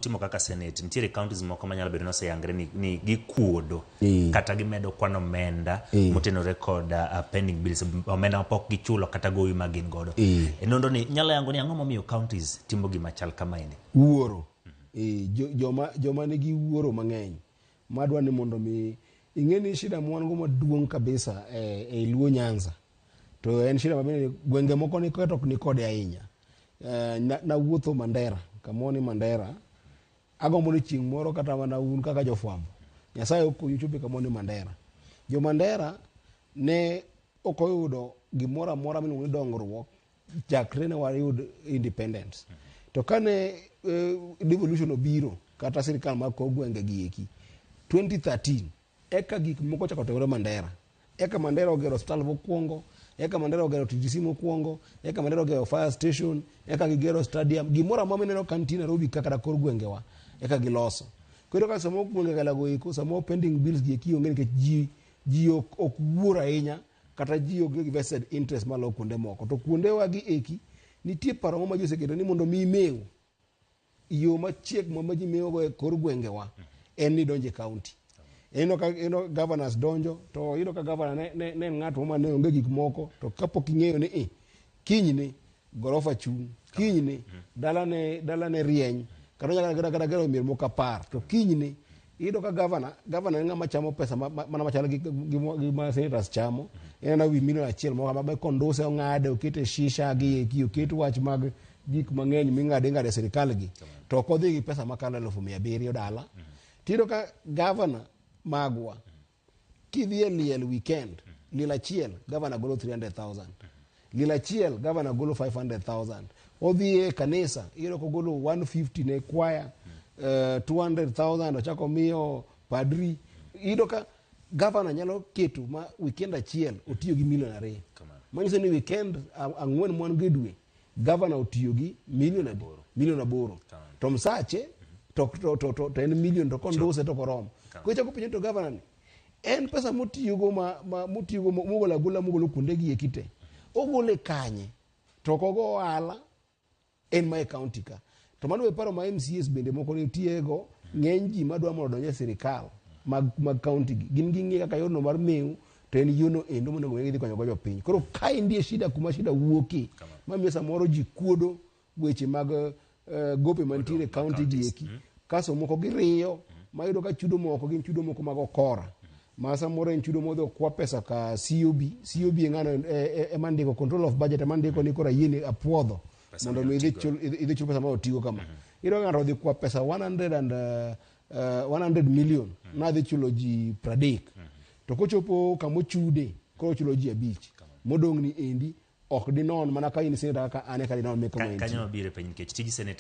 Timo kaka senate nitiere counties moko manyalo bedo ni oseyangre ni gikuodo kata gimedo kwan omenda motenore kod pending bills, omenda mapok gichulo kata gowi ma gin godo. E nonro ni nyalo yango ni ang'o momiyo counties timo gima chal kamaendi? Wuoro. Joma nigi wuoro mang'eny madwa ni mondo mi ing'e ni shida mwan go maduong' kabisa e Luo Nyanza to en shida mabende gwenge moko ni to ok ni kode ahinya. Nawuotho Mandera, kamoro ni Mandera, agombo ni chieng' moro kata mana un kaka jofwambo, Nyasaye okonyu chopo kamoro ni Mandera. Jo Mandera ne ok oyudo gimoro amora miluongo ni dongruok chakre ne wayud independence. To kane devolution obiro kata sirikal mag kor gwenge gi eki 2013 eka gik moko ochako timore Mandera. Eka Mandera ogero osiptal mokwongo, eka Mandera ogero TTC mokwongo, eka Mandera ogero fire station, eka gigero stadium, gimoro amora mineno ka nitie Nairobi ka kata kor gwengewa, eka giloso. Koro ka samoro gwenge kalago eko, samoro pending bills gi eki onge nikech ji ok wuor ahinya kata ji onge gi vested interest malo kuonde moko. To kuondewa gi eki, nitie paro moro ma ji oseketo ni mondo mi imew, yo machiek ma ji mewogo e kor gwengewa en ni donjo e county. Ineno ka ineno governors donjo to iyudo ka governor ne en ng'at ma ne onge gik moko to kapok ing'eyo ni kinyne gorofa chung', kinyne dalane rieny, kata onyalo kata gero mier moko 10 to kinyne iyudo ka governor en ng'ama chamo pesa mana machal gi ma senators chamo. En wi milion 1 moro ma konduse ong'ade okete shisha gi eki oket wach mag gik mang'eny ming'ade ing'ade e sirikal gi to ok odhi gi pesa makalo 700,000 dala. Tiyudo ka governor magwa kidhi e liel weekend, liel achiel governor golo 300,000, liel achiel governor golo 500,000. Odhi e kanisa iyudo kogolo 150 ne kwaya, 200,000 ochako miyo padri. Iyudo ka governor nyalo keto ma weekend achiel otiyo gi milion 2. Manyiso ni weekend 4 mwan go e dwe, governor otiyo gi milion adi? Milion 8. To msache to en milion to konduse to koromo. Koro ichako penjo to governor ni en pesa motiyogo ma motiyogo mogolo agola mogolo kuonde gi eki te ogole kanye to ok ogo ohala en ma e county ka. To mano be paro ma MCAs bende moko nitiego, ng'eny ji madwa mondo odonj e sirikal mag county gi gin ging'e kaka yorno mar mew to en yono endo monego bed ni gidhi konyogo jopiny. Koro ka indie shida kuma shida wuokie mamiyo samoro ji kuodo weche mag gope mantiere e county gi eki, kaso moko giriyo mayudo ka chudo moko gin chudo moko mag okora ma samoro en chudo modhi okwa pesa ka COB. COB e ng'ano ema ndiko control of budget, ema ndiko ni koro ayieni apuodho mondo mi idhi chul pesa ma otigo kama. Iyudo ka ng'ato odhi kwa pesa 100 million nadhi chulo ji 30 to kochopo kamochude koro ochulo ji 5 modong' ni endi ok dinon mana ka in senator kaka an eka dinon meko ma entie. Kanyo mabiro e piny nikech tij senator